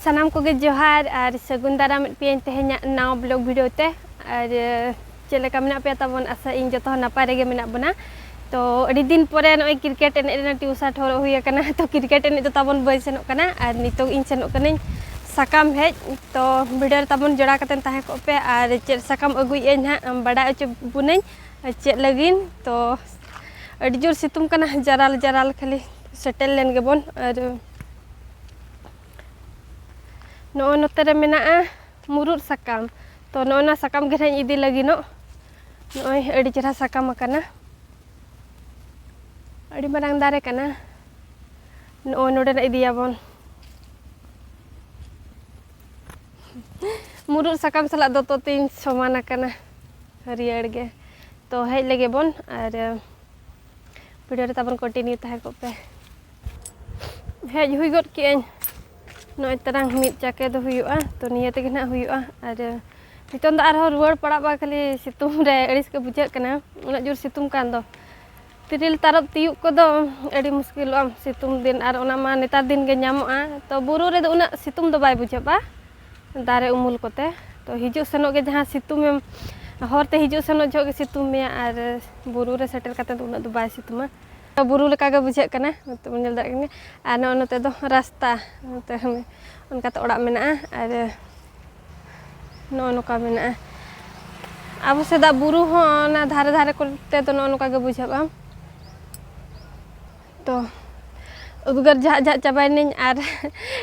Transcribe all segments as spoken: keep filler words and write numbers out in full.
ᱥᱟᱱᱟᱢ ᱠᱚᱜᱮ ᱡᱚᱦᱟᱨ ᱟᱨ ᱥᱟᱹᱜᱩᱱ ᱫᱟᱨᱟᱢᱮᱫ ᱯᱮᱭᱟᱹᱧ ᱛᱮᱦᱮᱧᱟᱜ ᱱᱟᱣᱟ ᱵᱞᱚᱜ ᱵᱷᱤᱰᱤᱭᱳ ᱛᱮ᱾ ᱟᱨ ᱪᱮᱫ ᱞᱮᱠᱟ ᱢᱮᱱᱟᱜ ᱯᱮᱭᱟ ᱛᱟᱵᱚᱱ? ᱟᱥᱟ ᱤᱧ ᱡᱚᱛᱚ ᱦᱚᱲ ᱱᱟᱯᱟᱭ ᱨᱮᱜᱮ ᱢᱮᱱᱟᱜ ᱵᱚᱱᱟ᱾ ᱛᱚ ᱟᱹᱰᱤ ᱫᱤᱱ ᱯᱚᱨᱮ ᱱᱚᱜᱼᱚᱭ ᱠᱨᱤᱠᱮᱴ ᱮᱱᱮᱡ ᱨᱮᱱᱟᱜ ᱴᱤᱭᱩᱥᱟᱱ ᱦᱚᱨᱚᱜ ᱦᱩᱭ ᱟᱠᱟᱱᱟ᱾ ᱛᱚ ᱠᱨᱤᱠᱮᱴ ᱮᱱᱮᱡ ᱫᱚ ᱛᱟᱵᱚᱱ ᱵᱟᱹᱧ ᱥᱮᱱᱚᱜ ᱠᱟᱱᱟ ᱟᱨ ᱱᱤᱛᱚᱜ ᱤᱧ ᱥᱮᱱᱚᱜ ᱠᱟᱹᱱᱟᱹᱧ ᱥᱟᱠᱟᱢ ᱦᱮᱡ᱾ ᱛᱚ ᱵᱷᱤᱰᱤᱭᱳ ᱨᱮ ᱛᱟᱵᱚᱱ ᱡᱚᱲᱟᱣ ᱠᱟᱛᱮ ᱛᱟᱦᱮᱸ ᱠᱚᱜ ᱯᱮ᱾ ᱟᱨ ᱪᱮᱫ ᱥᱟᱠᱟᱢ ᱟᱹᱜᱩᱭᱮᱫᱼᱟᱹᱧ ᱱᱟᱦᱟᱜ ᱵᱟᱰᱟᱭ ᱦᱚᱪᱚ ᱵᱚᱱᱟᱹᱧ ᱪᱮᱫ ᱞᱟᱹᱜᱤᱫ᱾ ᱛᱚ ᱟᱹᱰᱤ ᱡᱳᱨ ᱥᱤᱛᱩᱝ ᱠᱟᱱᱟ, ᱡᱟᱨᱟᱞ ᱡᱟᱨᱟᱞ ᱠᱷᱟᱹᱞᱤ ᱥᱮᱴᱮᱨ ᱞᱮᱱ ᱜᱮᱵᱚᱱ᱾ ᱟᱨ ᱱᱚᱜᱼᱚᱭ ᱱᱚᱛᱮ ᱨᱮ ᱢᱮᱱᱟᱜᱼᱟ ᱢᱩᱨᱩᱫ ᱥᱟᱠᱟᱢ᱾ ᱛᱚ ᱱᱚᱜᱼᱚ ᱱᱚᱣᱟ ᱥᱟᱠᱟᱢ ᱜᱮ ᱱᱟᱦᱟᱜ ᱤᱧ ᱤᱫᱤ ᱞᱟᱹᱜᱤᱫᱚᱜ᱾ ᱱᱚᱜᱼᱚᱭ ᱟᱹᱰᱤ ᱪᱮᱦᱨᱟ ᱥᱟᱠᱟᱢ ᱟᱠᱟᱱᱟ, ᱟᱹᱰᱤ ᱢᱟᱨᱟᱝ ᱫᱟᱨᱮ ᱠᱟᱱᱟ᱾ ᱱᱚᱜᱼᱚᱭ ᱱᱚᱰᱮ ᱱᱟᱜ ᱤᱫᱤᱭᱟᱵᱚᱱ᱾ ᱢᱩᱨᱩᱫ ᱥᱟᱠᱟᱢ ᱥᱟᱞᱟᱜ ᱫᱚᱛᱚ ᱛᱤᱧ ᱥᱚᱢᱟᱱ ᱟᱠᱟᱱᱟ, ᱦᱟᱹᱨᱭᱟᱹᱲ ᱜᱮ᱾ ᱛᱚ ᱦᱮᱡ ᱞᱮᱜᱮ ᱵᱚᱱ ᱟᱨ ᱵᱷᱤᱰᱤᱭᱳ ᱨᱮ ᱛᱟᱵᱚᱱ ᱠᱚᱱᱴᱤᱱᱤᱭᱩ ᱛᱟᱦᱮᱸ ᱠᱚᱜ ᱯᱮ᱾ ᱦᱮᱡ ᱦᱩᱭ ᱜᱚᱫ ᱠᱮᱜᱼᱟᱹᱧ ᱱᱚᱜᱼᱚᱭ ᱛᱟᱨᱟᱝ ᱢᱤᱫ ᱪᱟᱠᱮ ᱫᱚ ᱦᱩᱭᱩᱜᱼᱟ᱾ ᱛᱚ ᱱᱤᱭᱟᱹ ᱛᱮᱜᱮ ᱱᱟᱦᱟᱜ ᱦᱩᱭᱩᱜᱼᱟ᱾ ᱟᱨ ᱱᱤᱛᱚᱝ ᱫᱚ ᱟᱨᱦᱚᱸ ᱨᱩᱣᱟᱹᱲ ᱯᱟᱲᱟᱜ ᱵᱟ, ᱠᱷᱟᱹᱞᱤ ᱥᱤᱛᱩᱝ ᱨᱮ ᱟᱹᱲᱤᱥ ᱜᱮ ᱵᱩᱡᱷᱟᱹᱜ ᱠᱟᱱᱟ, ᱩᱱᱟᱹᱜ ᱡᱳᱨ ᱥᱤᱛᱩᱝ ᱠᱟᱱ ᱫᱚ᱾ ᱛᱤᱨᱤᱞ ᱛᱟᱨᱚᱵ ᱛᱤᱭᱩᱜ ᱠᱚᱫᱚ ᱟᱹᱰᱤ ᱢᱩᱥᱠᱤᱞᱚᱜᱼᱟ ᱥᱤᱛᱩᱝ ᱫᱤᱱ, ᱟᱨ ᱚᱱᱟ ᱢᱟ ᱱᱮᱛᱟᱨ ᱫᱤᱱ ᱜᱮ ᱧᱟᱢᱚᱜᱼᱟ᱾ ᱛᱚ ᱵᱩᱨᱩ ᱨᱮᱫᱚ ᱩᱱᱟᱹᱜ ᱥᱤᱛᱩᱝ ᱫᱚ ᱵᱟᱭ ᱵᱩᱡᱷᱟᱹᱜᱼᱟ ᱫᱟᱨᱮ ᱩᱢᱩᱞ ᱠᱚᱛᱮ᱾ ᱛᱚ ᱦᱤᱡᱩᱜ ᱥᱮᱱᱚᱜ ᱜᱮ ᱡᱟᱦᱟᱸ ᱥᱤᱛᱩᱝ ᱮᱢ, ᱦᱚᱨᱛᱮ ᱦᱤᱡᱩᱜ ᱥᱮᱱᱚᱜ ᱡᱚᱦᱚᱜ ᱜᱮ ᱥᱤᱛᱩᱝ ᱢᱮᱭᱟ, ᱟᱨ ᱵᱩᱨᱩ ᱨᱮ ᱥᱮᱴᱮᱨ ᱠᱟᱛᱮ ᱫᱚ ᱩᱱᱟᱹᱜ ᱫᱚ ᱵᱟᱭ ᱥᱤᱛᱩᱝᱟ᱾ ᱵᱩᱨᱩ ᱞᱮᱠᱟ ᱜᱮ ᱵᱩᱡᱷᱟᱹᱜ ᱠᱟᱱᱟ, ᱱᱚᱛᱮ ᱵᱚᱱ ᱧᱮᱞ ᱫᱟᱲᱮᱭᱟᱜ ᱠᱟᱱᱟ᱾ ᱟᱨ ᱱᱚᱜᱼᱚ ᱱᱚᱛᱮ ᱫᱚ ᱨᱟᱥᱛᱟ, ᱱᱚᱛᱮ ᱚᱱᱠᱟᱛᱮ ᱚᱲᱟᱜ ᱢᱮᱱᱟᱜᱼᱟ᱾ ᱟᱨ ᱱᱚᱜᱼᱚ ᱱᱚᱝᱠᱟ ᱢᱮᱱᱟᱜᱼᱟ᱾ ᱟᱵᱚ ᱥᱮᱫᱟᱜ ᱵᱩᱨᱩ ᱦᱚᱸ ᱚᱱᱟ ᱫᱷᱟᱨᱮ ᱫᱷᱟᱨᱮ ᱠᱚᱨᱮ ᱫᱚ ᱱᱚᱜᱼᱚ ᱱᱚᱝᱠᱟ ᱜᱮ ᱵᱩᱡᱷᱟᱹᱜᱼᱟ᱾ ᱛᱚ ᱩᱫᱽᱜᱟᱹᱨ ᱡᱷᱟᱜ ᱡᱷᱟᱜ ᱪᱟᱵᱟᱭᱮᱱᱟᱹᱧ᱾ ᱟᱨ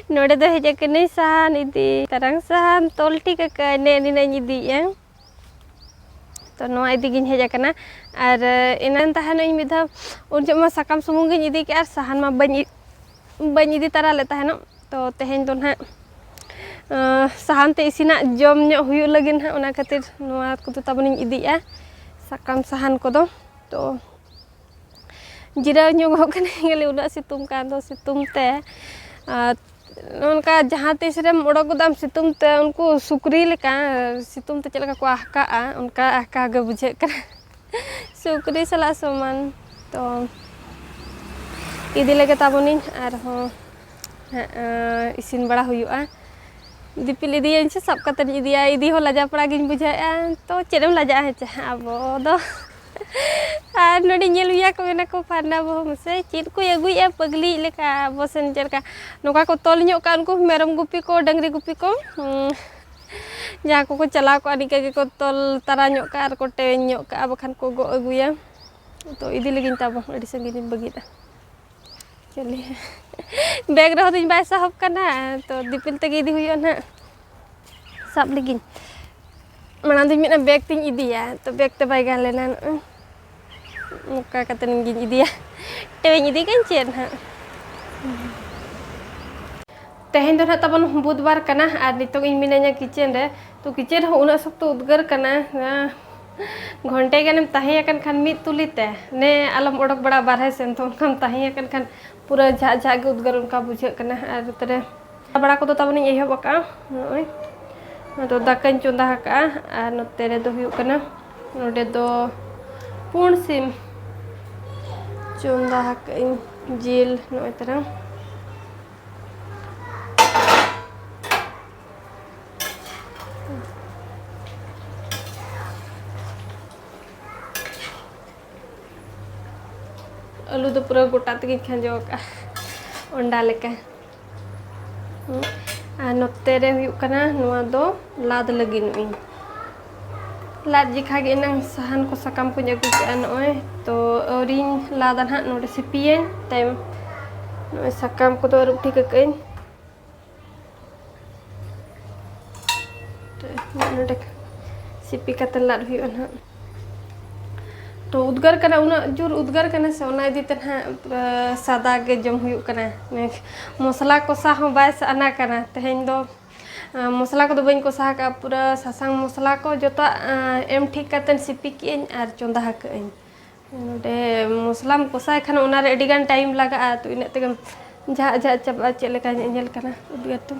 ᱱᱚᱰᱮ ᱫᱚ ᱦᱮᱡ ᱟᱠᱟᱱᱟᱹᱧ ᱥᱟᱦᱟᱱ ᱤᱫᱤ, ᱛᱟᱨᱟᱝ ᱥᱟᱦᱟᱱ ᱛᱚᱞ ᱴᱷᱤᱠ ᱟᱠᱟᱫ ᱱᱮ ᱱᱤᱱᱟᱹᱜ ᱤᱧ ᱤᱫᱤᱭᱮᱫᱼᱟ᱾ ᱛᱚ ᱱᱚᱣᱟ ᱤᱫᱤ ᱜᱤᱧ ᱦᱮᱡ ᱟᱠᱟᱱᱟ᱾ ᱟᱨ ᱮᱱᱟᱱ ᱛᱟᱦᱮᱱᱚᱜ ᱤᱧ ᱢᱤᱫ ᱫᱷᱟᱣ, ᱩᱱ ᱡᱚᱦᱚᱜ ᱢᱟ ᱥᱟᱠᱟᱢ ᱥᱩᱢᱩᱝ ᱜᱤᱧ ᱤᱫᱤ ᱠᱮᱜᱼᱟ ᱟᱨ ᱥᱟᱦᱟᱱ ᱢᱟ ᱵᱟᱹᱧ ᱤ-, ᱵᱟᱹᱧ ᱤᱫᱤ ᱛᱟᱨᱟ ᱞᱮᱫ ᱛᱟᱦᱮᱱᱚᱜ᱾ ᱛᱚ ᱛᱮᱦᱮᱧ ᱫᱚ ᱱᱟᱦᱟᱜ, ᱟᱸ, ᱥᱟᱦᱟᱱ ᱛᱮ ᱤᱥᱤᱱᱟᱜ ᱡᱚᱢ ᱧᱚᱜ ᱦᱩᱭᱩᱜ ᱞᱟᱹᱜᱤᱫ ᱱᱟᱦᱟᱜ, ᱚᱱᱟ ᱠᱷᱟᱹᱛᱤᱨ ᱱᱚᱣᱟ ᱠᱚᱫᱚ ᱛᱟᱵᱚᱱᱤᱧ ᱤᱫᱤᱭᱮᱜᱼᱟ, ᱥᱟᱠᱟᱢ ᱥᱟᱦᱟᱱ ᱠᱚᱫᱚ᱾ ᱛᱚ ᱡᱤᱨᱟᱹᱣ ᱧᱚᱜᱚᱜ ᱠᱟᱹᱱᱟᱹᱧ, ᱠᱷᱟᱹᱞᱤ ᱩᱱᱟᱹᱜ ᱥᱤᱛᱩᱝ ᱠᱟᱱ ᱫᱚ ᱥᱤᱛᱩᱝ ᱛᱮ᱾ ᱟᱨ ᱱᱚᱝᱠᱟ ᱡᱟᱦᱟᱸ ᱛᱤᱥ ᱨᱮᱢ ᱚᱰᱚᱠ ᱜᱚᱫᱟᱢ ᱥᱤᱛᱩᱝ ᱛᱮ, ᱩᱱᱠᱩ ᱥᱩᱠᱨᱤ ᱞᱮᱠᱟ ᱥᱤᱛᱩᱝ ᱛᱮ ᱪᱮᱫ ᱞᱮᱠᱟ ᱠᱚ ᱟᱦᱠᱟᱜᱼᱟ, ᱚᱱᱠᱟ ᱟᱦᱠᱟ ᱜᱮ ᱵᱩᱡᱷᱟᱹᱜ ᱠᱟᱱᱟ᱾ ᱥᱩᱠᱨᱤ ᱥᱟᱞᱟᱜ ᱥᱚᱢᱟᱱ᱾ ᱛᱚ ᱤᱫᱤ ᱞᱮᱜᱮ ᱛᱟᱵᱚᱱᱤᱧ ᱟᱨᱦᱚᱸ᱾ ᱦᱟᱸᱜ, ᱮᱸ, ᱤᱥᱤᱱ ᱵᱟᱲᱟ ᱦᱩᱭᱩᱜᱼᱟ᱾ ᱫᱤᱯᱤᱞ ᱤᱫᱤᱭᱟᱹᱧ ᱥᱮ ᱥᱟᱵ ᱠᱟᱛᱮᱧ ᱤᱫᱤᱭᱟ, ᱤᱫᱤ ᱦᱚᱸ ᱞᱟᱡᱟ ᱯᱟᱲᱟ ᱜᱤᱧ ᱵᱩᱡᱷᱟᱹᱣᱮᱫᱼᱟ᱾ ᱛᱚ ᱪᱮᱫ ᱮᱢ ᱞᱟᱡᱟᱜᱼᱟ, ᱦᱮᱸ ᱪᱮ? ᱟᱵᱚ ᱫᱚ ᱟᱨ ᱱᱚᱰᱮ ᱧᱮᱞ ᱢᱮᱭᱟ ᱠᱚ, ᱢᱮᱱᱟ ᱠᱚ, "ᱯᱷᱟᱨᱱᱟ ᱵᱟᱹᱦᱩ ᱢᱟᱥᱮ ᱪᱮᱫ ᱠᱚᱭ ᱟᱹᱜᱩᱭᱮᱫᱼᱟ ᱯᱟᱹᱜᱽᱞᱤ ᱞᱮᱠᱟ?" ᱟᱵᱚ ᱥᱮᱱ ᱪᱮᱫ ᱞᱮᱠᱟ ᱱᱚᱝᱠᱟ ᱠᱚ ᱛᱚᱞ ᱧᱚᱜ ᱠᱟᱜᱼᱟ, ᱩᱱᱠᱩ ᱢᱮᱨᱚᱢ ᱜᱩᱯᱤ ᱠᱚ, ᱰᱟᱹᱝᱨᱤ ᱜᱩᱯᱤ ᱠᱚ, ᱩᱸ, ᱡᱟᱦᱟᱸ ᱠᱚᱠᱚ ᱪᱟᱞᱟᱣ ᱠᱚᱜᱼᱟ, ᱱᱤᱝᱠᱟᱹ ᱜᱮᱠᱚ ᱛᱚᱞ ᱛᱟᱨᱟ ᱧᱚᱜ ᱠᱟᱜᱼᱟ ᱟᱨ ᱠᱚ ᱴᱮᱣᱮᱧ ᱧᱚᱜ ᱠᱟᱜᱼᱟ, ᱵᱟᱠᱷᱟᱱ ᱠᱚ ᱜᱚᱜ ᱟᱹᱜᱩᱭᱟ᱾ ᱛᱚ ᱤᱫᱤ ᱞᱟᱹᱜᱤᱫ ᱛᱟᱵᱚ ᱟᱹᱰᱤ ᱥᱟᱺᱜᱤᱧ ᱤᱧ ᱵᱟᱹᱜᱤᱫᱼᱟ᱾ ᱪᱚᱞᱤᱭᱮ, ᱵᱮᱜᱽ ᱨᱮᱦᱚᱸ ᱫᱩᱧ ᱵᱟᱭ ᱥᱟᱦᱚᱵ ᱠᱟᱱᱟ, ᱛᱚ ᱫᱤᱯᱤᱞ ᱛᱮᱜᱮ ᱤᱫᱤ ᱦᱩᱭᱩᱜᱼᱟ ᱱᱟᱦᱟᱜ ᱥᱟᱵ ᱞᱟᱹᱜᱤᱫ᱾ ᱢᱟᱲᱟᱝ ᱫᱩᱧ ᱢᱮᱱᱟ ᱵᱮᱜᱽ ᱛᱤᱧ ᱤᱫᱤᱭᱟ, ᱛᱚ ᱵᱮᱜᱽ ᱛᱮ ᱵᱟᱭ ᱜᱟᱱ ᱞᱮᱱᱟ᱾ ᱱᱚᱜᱼᱚᱭ ᱱᱚᱝᱠᱟ ᱠᱟᱛᱮ ᱜᱤᱧ ᱤᱫᱤᱭᱟ, ᱴᱮᱣᱮᱧ ᱤᱫᱤ ᱠᱟᱜ ᱪᱮᱫ ᱱᱟᱦᱟᱜ᱾ ᱛᱮᱦᱮᱧ ᱫᱚ ᱱᱟᱦᱟᱜ ᱛᱟᱵᱚᱱ ᱵᱩᱫᱷᱵᱟᱨ ᱠᱟᱱᱟ ᱟᱨ ᱱᱤᱛᱚᱜ ᱤᱧ ᱢᱤᱱᱟᱹᱧᱟ ᱠᱤᱪᱮᱱ ᱨᱮ᱾ ᱛᱚ ᱠᱤᱪᱮᱱ ᱨᱮᱦᱚᱸ ᱩᱱᱟᱹᱜ ᱥᱚᱠᱛᱚ ᱩᱫᱽᱜᱟᱹᱨ ᱠᱟᱱᱟ, ᱜᱷᱚᱱᱴᱮ ᱜᱟᱱᱮᱢ ᱛᱟᱦᱮᱸ ᱟᱠᱟᱱ ᱠᱷᱟᱱ ᱢᱤᱫ ᱛᱩᱞᱤ ᱛᱮ, ᱱᱮ ᱟᱞᱚᱢ ᱚᱰᱚᱠ ᱵᱟᱲᱟ ᱵᱟᱨᱦᱮ ᱥᱮᱱ, ᱛᱚ ᱚᱱᱠᱟᱢ ᱛᱟᱦᱮᱸ ᱟᱠᱟᱱ ᱠᱷᱟᱱ ᱯᱩᱨᱟᱹ ᱡᱷᱟᱜ ᱡᱷᱟᱜ ᱜᱮ ᱩᱫᱽᱜᱟᱹᱨ ᱚᱱᱠᱟ ᱵᱩᱡᱷᱟᱹᱜ ᱠᱟᱱᱟ᱾ ᱟᱨ ᱱᱚᱛᱮ ᱨᱮ ᱵᱟᱲᱟ ᱠᱚᱫᱚ ᱛᱟᱵᱚᱱᱤᱧ ᱮᱦᱚᱵ ᱟᱠᱟᱫᱼᱟ᱾ ᱱᱚᱜᱼᱚᱭ ᱱᱚᱣᱟ ᱫᱚ ᱫᱟᱠᱟᱧ ᱪᱚᱸᱫᱟ ᱟᱠᱟᱫᱼᱟ᱾ ᱟᱨ ᱱᱚᱛᱮ ᱨᱮᱫᱚ ᱦᱩᱭᱩᱜ ᱠᱟᱱᱟ, ᱱᱚᱰᱮ ᱫᱚ ᱯᱩᱸᱰ ᱥᱤᱢ ᱪᱚᱸᱫᱟ ᱟᱠᱟᱫ ᱟᱹᱧ, ᱡᱤᱞ ᱱᱚᱜᱼᱚᱭ ᱛᱟᱨᱟ᱾ ᱟᱹᱞᱩ ᱫᱚ ᱯᱩᱨᱟᱹ ᱜᱚᱴᱟ ᱛᱮᱜᱮᱧ ᱠᱷᱟᱸᱡᱚ ᱟᱠᱟᱫᱼᱟ, ᱚᱱᱰᱟ ᱞᱮᱠᱟ᱾ ᱦᱩᱸ᱾ ᱟᱨ ᱱᱚᱛᱮ ᱨᱮ ᱦᱩᱭᱩᱜ ᱠᱟᱱᱟ, ᱱᱚᱣᱟ ᱫᱚ ᱞᱟᱫ ᱞᱟᱹᱜᱤᱫ ᱱᱚᱜᱼᱚᱭ ᱞᱟᱫ ᱡᱮᱠᱷᱟ ᱜᱮ ᱮᱱᱟᱝ ᱥᱟᱦᱟᱱ ᱠᱚ ᱥᱟᱠᱟᱢ ᱠᱚᱧ ᱟᱹᱜᱩ ᱠᱮᱫᱼᱟ᱾ ᱱᱚᱜᱼᱚᱭ ᱛᱚ ᱟᱹᱣᱨᱤᱧ ᱞᱟᱫᱟ ᱱᱟᱦᱟᱜ, ᱱᱚᱰᱮ ᱥᱤᱯᱤᱭᱟᱹᱧ ᱛᱟᱭᱚᱢ᱾ ᱱᱚᱜᱼᱚᱭ ᱥᱟᱠᱟᱢ ᱠᱚᱫᱚ ᱟᱹᱨᱩᱵ ᱴᱷᱤᱠ ᱠᱟᱜ ᱟᱹᱧ᱾ ᱱᱚᱰᱮ ᱥᱤᱯᱤ ᱠᱟᱛᱮ ᱞᱟᱫ ᱦᱩᱭᱩᱜᱼᱟ ᱱᱟᱦᱟᱜ᱾ ᱛᱚ ᱩᱫᱽᱜᱟᱹᱨ ᱠᱟᱱᱟ, ᱩᱱᱟᱹᱜ ᱡᱳᱨ ᱩᱫᱽᱜᱟᱹᱨ ᱠᱟᱱᱟ ᱥᱮ, ᱚᱱᱟ ᱤᱫᱤ ᱛᱮ ᱱᱟᱦᱟᱜ ᱯᱩᱨᱟᱹ ᱥᱟᱫᱟ ᱜᱮ ᱡᱚᱢ ᱦᱩᱭᱩᱜ ᱠᱟᱱᱟ᱾ ᱢᱚᱥᱞᱟ ᱠᱚᱥᱟ ᱦᱚᱸ ᱵᱟᱭ ᱥᱟᱱᱟ ᱠᱟᱱᱟ ᱛᱮᱦᱮᱧ ᱫᱚ᱾ ᱟᱸ, ᱢᱚᱥᱞᱟ ᱠᱚᱫᱚ ᱵᱟᱹᱧ ᱠᱚᱥᱟ ᱟᱠᱟᱫᱼᱟ, ᱯᱩᱨᱟᱹ ᱥᱟᱥᱟᱝ ᱢᱚᱥᱞᱟ ᱠᱚ ᱡᱚᱛᱚᱣᱟᱜ, ᱟᱸ, ᱮᱢ ᱴᱷᱤᱠ ᱠᱟᱛᱮ ᱥᱤᱯᱤ ᱠᱮᱜᱼᱟᱹᱧ ᱟᱨ ᱪᱚᱸᱫᱟ ᱟᱠᱟᱫ ᱟᱹᱧ᱾ ᱱᱚᱰᱮ ᱢᱚᱥᱞᱟᱢ ᱠᱚᱥᱟᱭ ᱠᱷᱟᱱ ᱚᱱᱟᱨᱮ ᱟᱹᱰᱤ ᱜᱟᱱ ᱴᱟᱭᱤᱢ ᱞᱟᱜᱟᱜᱼᱟ, ᱛᱚ ᱤᱱᱟᱹᱜ ᱛᱮᱜᱮᱢ ᱡᱷᱟᱜ ᱡᱷᱟᱜ ᱪᱟᱵᱟᱜᱼᱟ᱾ ᱪᱮᱫ ᱞᱮᱠᱟ ᱧᱮᱞ ᱠᱟᱱᱟ ᱩᱫᱽᱜᱟᱹᱨ ᱛᱮ᱾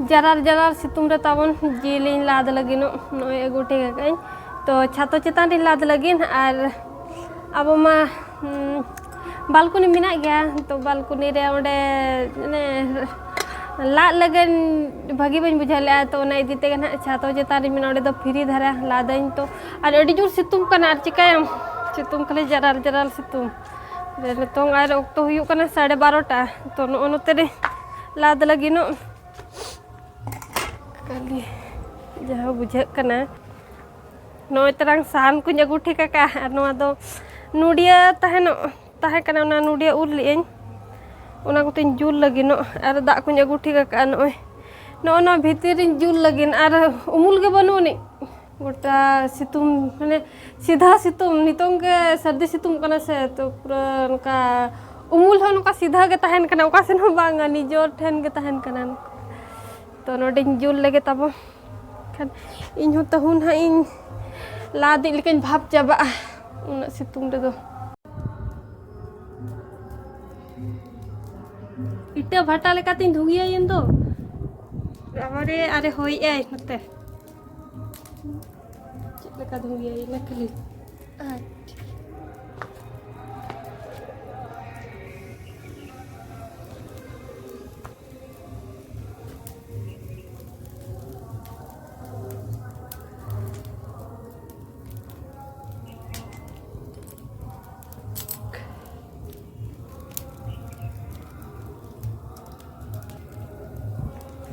ᱡᱟᱨᱟᱞ ᱡᱟᱨᱟᱞ ᱥᱤᱛᱩᱝ ᱨᱮ ᱛᱟᱵᱚᱱ ᱡᱤᱞᱤᱧ ᱞᱟᱫ ᱞᱟᱹᱜᱤᱫ ᱱᱚᱜ-, ᱱᱚᱜᱼᱚᱭ ᱟᱹᱜᱩ ᱴᱷᱤᱠ ᱟᱠᱟᱫᱟᱹᱧ᱾ ᱛᱚ ᱪᱷᱟᱛᱚ ᱪᱮᱛᱟᱱ ᱨᱤᱧ ᱞᱟᱫ ᱞᱟᱹᱜᱤᱫ, ᱟᱨ ᱟᱵᱚ ᱢᱟ, ᱦᱩᱸ, ᱵᱟᱞᱠᱚᱱᱤ ᱢᱮᱱᱟᱜ ᱜᱮᱭᱟ, ᱛᱚ ᱵᱟᱞᱠᱚᱱᱤ ᱨᱮ ᱚᱸᱰᱮ ᱢᱟᱱᱮ ᱞᱟᱫ ᱞᱟᱹᱜᱤᱫ ᱵᱷᱟᱹᱜᱤ ᱵᱟᱹᱧ ᱵᱩᱡᱷᱟᱹᱣ ᱞᱮᱫᱼᱟ, ᱛᱚ ᱚᱱᱟ ᱤᱫᱤ ᱛᱮᱜᱮ ᱱᱟᱦᱟᱜ ᱪᱷᱟᱛᱚ ᱪᱮᱛᱟᱱ ᱨᱤᱧ ᱢᱮᱱᱟ ᱚᱸᱰᱮ ᱫᱚ ᱯᱷᱨᱤ ᱫᱷᱟᱨᱟ ᱞᱟᱫᱟᱹᱧ᱾ ᱛᱚ ᱟᱨ ᱟᱹᱰᱤ ᱡᱳᱨ ᱥᱤᱛᱩᱝ ᱠᱟᱱᱟ, ᱟᱨ ᱪᱤᱠᱟᱹᱭᱟᱢ, ᱥᱤᱛᱩᱝ ᱠᱷᱟᱹᱞᱤ ᱡᱟᱨᱟᱞ ᱡᱟᱨᱟᱞ ᱥᱤᱛᱩᱝ᱾ ᱱᱤᱛᱚᱝ ᱟᱨ ᱚᱠᱛᱚ ᱦᱩᱭᱩᱜ ᱠᱟᱱᱟ ᱥᱟᱲᱮ ᱵᱟᱨᱚᱴᱟ, ᱛᱚ ᱱᱚᱜᱼᱚ ᱱᱚᱛᱮ ᱨᱮ ᱞᱟᱫ ᱞᱟᱹᱜᱤᱫ ᱱᱚᱜ ᱠᱷᱟᱹᱞᱤ ᱡᱟᱦᱟᱸ ᱵᱩᱡᱷᱟᱹᱜ ᱠᱟᱱᱟ᱾ ᱱᱚᱜᱼᱚᱭ ᱛᱟᱨᱟᱝ ᱥᱟᱦᱟᱱ ᱠᱚᱧ ᱟᱹᱜᱩ ᱴᱷᱤᱠ ᱟᱠᱟᱫᱼᱟ, ᱟᱨ ᱱᱚᱣᱟ ᱫᱚ ᱱᱚᱰᱤᱭᱟᱹ ᱛᱟᱦᱮᱱᱚᱜ, ᱛᱟᱦᱮᱸ ᱠᱟᱱᱟ, ᱚᱱᱟ ᱱᱚᱰᱤᱭᱟᱹ ᱩᱨ ᱞᱮᱜᱼᱟᱹᱧ, ᱚᱱᱟ ᱠᱚᱛᱮᱧ ᱡᱩᱞ ᱞᱟᱹᱜᱤᱫ ᱱᱚᱜ, ᱟᱨ ᱫᱟᱜ ᱠᱚᱧ ᱟᱹᱜᱩ ᱴᱷᱤᱠ ᱟᱠᱟᱫᱼᱟ᱾ ᱱᱚᱜᱼᱚᱭ ᱱᱚᱜᱼᱚ ᱱᱚᱣᱟ ᱵᱷᱤᱛᱤᱨ ᱨᱤᱧ ᱡᱩᱞ ᱞᱟᱹᱜᱤᱫ, ᱟᱨ ᱩᱢᱩᱞ ᱜᱮ ᱵᱟᱹᱱᱩᱜ ᱟᱹᱱᱤᱡ, ᱜᱚᱴᱟ ᱥᱤᱛᱩᱝ, ᱢᱟᱱᱮ ᱥᱤᱫᱷᱟ ᱥᱤᱛᱩᱝ, ᱱᱤᱛᱚᱝ ᱜᱮ ᱥᱟᱹᱨᱫᱤ ᱥᱤᱛᱩᱝ ᱠᱟᱱᱟ ᱥᱮ, ᱛᱚ ᱯᱩᱨᱟᱹ ᱱᱚᱝᱠᱟ ᱩᱢᱩᱞ ᱦᱚᱸ ᱱᱚᱝᱠᱟ ᱥᱤᱫᱷᱟ ᱜᱮ ᱛᱟᱦᱮᱱ ᱠᱟᱱᱟ, ᱚᱠᱟ ᱥᱮᱱ ᱦᱚᱸ ᱵᱟᱝᱟ, ᱱᱤᱡᱚᱨ ᱴᱷᱮᱱ ᱜᱮ ᱛᱟᱦᱮᱱ ᱠᱟᱱᱟ᱾ ᱛᱚ ᱱᱚᱰᱮᱧ ᱡᱩᱞ ᱞᱮᱜᱮ ᱛᱟᱵᱚ᱾ ᱠᱷᱟᱱ ᱤᱧ ᱦᱚᱸ ᱛᱟᱹᱦᱩ ᱱᱟᱦᱟᱜ ᱤᱧ ᱞᱟᱫᱮᱜ ᱞᱮᱠᱟᱧ ᱵᱷᱟᱵᱽ ᱪᱟᱵᱟᱜᱼᱟ ᱩᱱᱟᱹᱜ ᱥᱤᱛᱩᱝ ᱨᱮᱫᱚ᱾ ᱤᱴᱟᱹ ᱵᱷᱟᱴᱟ ᱞᱮᱠᱟᱛᱤᱧ ᱫᱷᱩᱝᱜᱤᱭᱟᱹᱭᱮᱱ ᱫᱚ᱾ ᱟᱵᱟᱨᱮ ᱟᱨᱮ ᱦᱚᱭᱮᱜᱼᱟᱭ ᱱᱚᱛᱮ᱾ ᱪᱮᱫ ᱞᱮᱠᱟ ᱫᱷᱩᱝᱜᱤᱭᱟᱹᱭᱮᱱᱟ ᱠᱷᱟᱹᱞᱤ᱾ ᱟᱪᱪᱷᱟ᱾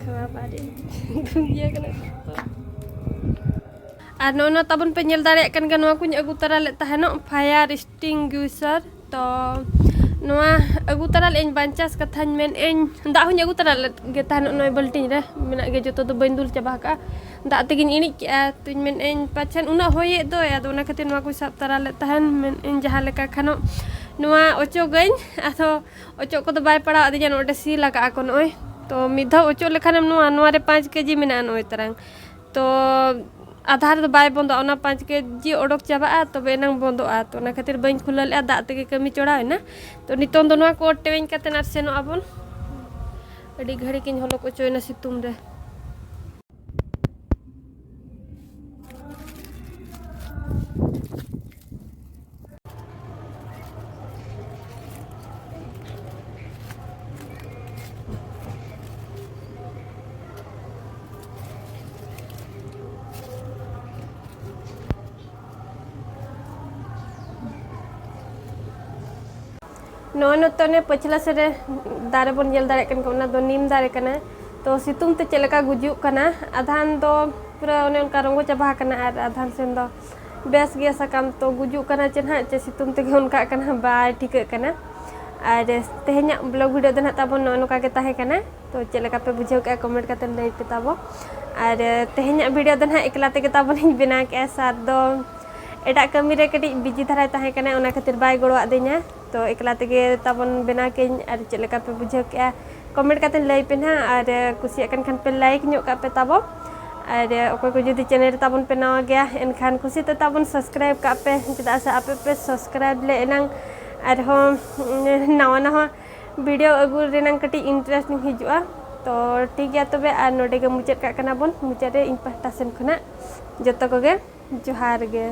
ᱠᱷᱟᱣᱟ ᱵᱟᱨᱮ ᱫᱷᱩᱝᱜᱤᱭᱟᱹ ᱠᱟᱱᱟ᱾ ᱟᱨ ᱱᱚᱜᱼᱚ ᱱᱚᱣᱟ ᱛᱟᱵᱚᱱ ᱯᱮ ᱧᱮᱞ ᱫᱟᱲᱮᱭᱟᱜ ᱠᱟᱱ ᱜᱮᱭᱟ, ᱱᱚᱣᱟ ᱠᱚᱧ ᱟᱹᱜᱩ ᱛᱟᱨᱟ ᱞᱮᱫ ᱛᱟᱦᱮᱱᱚᱜ, fire extinguisher᱾ ᱛᱚ ᱱᱚᱣᱟ ᱟᱹᱜᱩ ᱛᱟᱨᱟ ᱞᱮᱫ ᱟᱹᱧ, ᱵᱟᱧᱪᱟᱥ ᱠᱟᱛᱷᱟᱧ ᱢᱮᱱᱮᱫ ᱟᱹᱧ, ᱫᱟᱜ ᱦᱚᱧ ᱟᱹᱜᱩ ᱛᱟᱨᱟ ᱞᱮᱫ ᱜᱮ ᱛᱟᱦᱮᱱᱚᱜ, ᱱᱚᱜᱼᱚᱭ ᱵᱟᱹᱞᱴᱤᱱ ᱨᱮ ᱢᱮᱱᱟᱜ ᱜᱮᱭᱟ, ᱡᱚᱛᱚ ᱫᱚ ᱵᱟᱹᱧ ᱫᱩᱞ ᱪᱟᱵᱟ ᱟᱠᱟᱫᱼᱟ, ᱫᱟᱜ ᱛᱮᱜᱮᱧ ᱤᱬᱤᱡ ᱠᱮᱜᱼᱟ᱾ ᱛᱚᱧ ᱢᱮᱱᱮᱫ ᱟᱹᱧ ᱯᱟᱪᱷᱮᱱ ᱩᱱᱟᱹᱜ ᱦᱚᱭᱮᱫ ᱫᱚᱭ, ᱟᱫᱚ ᱚᱱᱟ ᱠᱷᱟᱹᱛᱤᱨ ᱱᱚᱣᱟ ᱠᱚᱧ ᱥᱟᱵ ᱛᱟᱨᱟ ᱞᱮᱫ ᱛᱟᱦᱮᱱ᱾ ᱢᱮᱱᱮᱫ ᱟᱹᱧ ᱡᱟᱦᱟᱸ ᱞᱮᱠᱟ ᱠᱷᱟᱱᱚᱜ ᱱᱚᱣᱟ ᱚᱪᱚᱜᱟᱹᱧ, ᱟᱫᱚ ᱚᱪᱚᱜ ᱠᱚᱫᱚ ᱵᱟᱭ ᱯᱟᱲᱟᱣ ᱟᱹᱫᱤᱧᱟ᱾ ᱱᱚᱰᱮ ᱥᱤᱞ ᱟᱠᱟᱜᱼᱟ ᱠᱚ ᱱᱚᱜᱼᱚᱭ᱾ ᱛᱚ ᱢᱤᱫ ᱫᱷᱟᱣ ᱚᱪᱚᱜ ᱞᱮᱠᱷᱟᱱᱮᱢ ᱱᱚᱣᱟ, ᱱᱚᱣᱟ ᱨᱮ ᱯᱟᱸᱪ ᱠᱮᱡᱤ ᱢᱮᱱᱟᱜᱼᱟ ᱱᱚᱜᱼᱚᱭ ᱛᱟᱨᱟᱝ᱾ ᱛᱚ ᱟᱫᱷᱟ ᱨᱮᱫᱚ ᱵᱟᱭ ᱵᱚᱱᱫᱚᱜᱼᱟ, ᱚᱱᱟ ᱯᱟᱸᱪ ᱠᱮᱡᱤ ᱚᱰᱚᱠ ᱪᱟᱵᱟᱜᱼᱟ, ᱛᱚᱵᱮ ᱮᱱᱟᱝ ᱵᱚᱱᱫᱚᱜᱼᱟ᱾ ᱛᱚ ᱚᱱᱟ ᱠᱷᱟᱹᱛᱤᱨ ᱵᱟᱹᱧ ᱠᱷᱩᱞᱟᱹᱣ ᱞᱮᱫᱼᱟ, ᱫᱟᱜ ᱛᱮᱜᱮ ᱠᱟᱹᱢᱤ ᱪᱚᱲᱟᱣ ᱮᱱᱟ᱾ ᱛᱚ ᱱᱤᱛᱚᱝ ᱫᱚ ᱱᱚᱣᱟ ᱠᱚ ᱚᱴᱮᱣᱮᱧ ᱠᱟᱛᱮ ᱟᱨ ᱥᱮᱱᱚᱜ ᱟᱵᱚᱱ᱾ ᱟᱹᱰᱤ ᱜᱷᱟᱹᱲᱤᱠ ᱤᱧ ᱦᱚᱞᱚᱠ ᱚᱪᱚᱭᱮᱱᱟ ᱥᱤᱛᱩᱝ ᱨᱮ᱾ ᱱᱚᱜᱼᱚᱭ ᱱᱤᱛᱚᱜ ᱱᱤᱭᱟᱹ ᱯᱟᱹᱪᱷᱞᱟᱹ ᱥᱮᱫ ᱨᱮ ᱫᱟᱨᱮ ᱵᱚᱱ ᱧᱮᱞ ᱫᱟᱲᱮᱭᱟᱜ ᱠᱟᱱ ᱜᱮᱭᱟ, ᱚᱱᱟ ᱫᱚ ᱱᱤᱢ ᱫᱟᱨᱮ ᱠᱟᱱᱟ᱾ ᱛᱚ ᱥᱤᱛᱩᱝ ᱛᱮ ᱪᱮᱫ ᱞᱮᱠᱟ ᱜᱩᱡᱩᱜ ᱠᱟᱱᱟ, ᱟᱫᱷᱟᱱ ᱫᱚ ᱯᱩᱨᱟᱹ ᱚᱱᱮ ᱚᱱᱠᱟ ᱨᱚᱸᱜᱚ ᱪᱟᱵᱟ ᱟᱠᱟᱱᱟ ᱟᱨ ᱟᱫᱷᱟᱱ ᱥᱮᱱ ᱫᱚ ᱵᱮᱥ ᱜᱮᱭᱟ ᱥᱟᱠᱟᱢ᱾ ᱛᱚ ᱜᱩᱡᱩᱜ ᱠᱟᱱᱟ ᱪᱮ ᱱᱟᱦᱟᱜ, ᱪᱮ ᱥᱤᱛᱩᱝ ᱛᱮᱜᱮ ᱚᱱᱠᱟᱜ ᱠᱟᱱᱟ, ᱵᱟᱭ ᱴᱷᱤᱠᱟᱹᱜ ᱠᱟᱱᱟ᱾ ᱟᱨ ᱛᱮᱦᱮᱧᱟᱜ ᱵᱞᱚᱜ ᱵᱷᱤᱰᱤᱭᱳ ᱫᱚ ᱱᱟᱦᱟᱜ ᱛᱟᱵᱚᱱ ᱱᱚᱜᱼᱚ ᱱᱚᱝᱠᱟ ᱜᱮ ᱛᱟᱦᱮᱸ ᱠᱟᱱᱟ᱾ ᱛᱚ ᱪᱮᱫ ᱞᱮᱠᱟ ᱯᱮ ᱵᱩᱡᱷᱟᱹᱣ ᱠᱮᱜᱼᱟ, ᱠᱚᱢᱮᱱᱴ ᱠᱟᱛᱮ ᱞᱟᱹᱭ ᱯᱮ ᱛᱟᱵᱚ᱾ ᱟᱨ ᱛᱮᱦᱮᱧᱟᱜ ᱵᱷᱤᱰᱤᱭᱳ ᱫᱚ ᱱᱟᱦᱟᱜ ᱮᱠᱞᱟ ᱛᱮᱜᱮ ᱛᱟᱵᱚᱱᱤᱧ ᱵᱮᱱᱟᱣ ᱠᱮᱜᱼᱟ᱾ ᱥᱟᱨ ᱫᱚ ᱮᱴᱟᱜ ᱠᱟᱹᱢᱤ ᱨᱮ ᱠᱟᱹᱴᱤᱡ ᱵᱤᱡᱤ ᱫᱷᱟᱨᱟᱭ ᱛᱟᱦᱮᱸ ᱠᱟᱱᱟ, ᱚᱱᱟ ᱠᱷᱟᱹᱛᱤᱨ ᱵᱟᱭ ᱜᱚᱲᱚᱣᱟᱫᱤᱧᱟ᱾ ᱛᱚ ᱮᱠᱞᱟ ᱛᱮᱜᱮ ᱛᱟᱵᱚᱱ ᱵᱮᱱᱟᱣ ᱠᱮᱜᱼᱟᱹᱧ᱾ ᱟᱨ ᱪᱮᱫ ᱞᱮᱠᱟ ᱯᱮ ᱵᱩᱡᱷᱟᱹᱣ ᱠᱮᱜᱼᱟ, ᱠᱚᱢᱮᱱᱴ ᱠᱟᱛᱮ ᱞᱟᱹᱭ ᱯᱮ ᱱᱟᱦᱟᱜ᱾ ᱟᱨ ᱠᱩᱥᱤᱭᱟᱜ ᱠᱟᱱ ᱠᱷᱟᱱ ᱯᱮ ᱞᱟᱭᱤᱠ ᱧᱚᱜ ᱠᱟᱜ ᱯᱮ ᱛᱟᱵᱚ᱾ ᱟᱨ ᱚᱠᱚᱭ ᱠᱚ ᱡᱩᱫᱤ ᱪᱮᱱᱮᱞ ᱨᱮ ᱛᱟᱵᱚᱱ ᱯᱮ ᱱᱟᱣᱟ ᱜᱮᱭᱟ, ᱮᱱᱠᱷᱟᱱ ᱠᱩᱥᱤ ᱛᱮ ᱛᱟᱵᱚᱱ ᱥᱟᱵᱥᱠᱨᱟᱭᱤᱵ ᱠᱟᱜ ᱯᱮ, ᱪᱮᱫᱟᱜ ᱥᱮ ᱟᱯᱮ ᱯᱮ ᱥᱟᱵᱥᱠᱨᱟᱭᱤᱵ ᱞᱮ ᱮᱱᱟᱝ ᱟᱨᱦᱚᱸ ᱱᱟᱣᱟ ᱱᱟᱣᱟ ᱵᱷᱤᱰᱤᱭᱳ ᱟᱹᱜᱩ ᱨᱮᱱᱟᱝ ᱠᱟᱹᱴᱤᱡ ᱤᱱᱴᱟᱨᱮᱥᱴ ᱦᱤᱡᱩᱜᱼᱟ᱾ ᱛᱚ ᱴᱷᱤᱠ ᱜᱮᱭᱟ, ᱛᱚᱵᱮ ᱟᱨ ᱱᱚᱰᱮ ᱜᱮ ᱢᱩᱪᱟᱹᱫ ᱠᱟᱜ ᱠᱟᱱᱟ ᱵᱚᱱ᱾ ᱢᱩᱪᱟᱹᱫ ᱨᱮ ᱤᱧ ᱯᱟᱦᱴᱟ ᱥᱮᱱ ᱠᱷᱚᱱᱟᱜ ᱡᱚᱛᱚ ᱠᱚᱜᱮ ᱡᱚᱦᱟᱨ ᱜᱮ᱾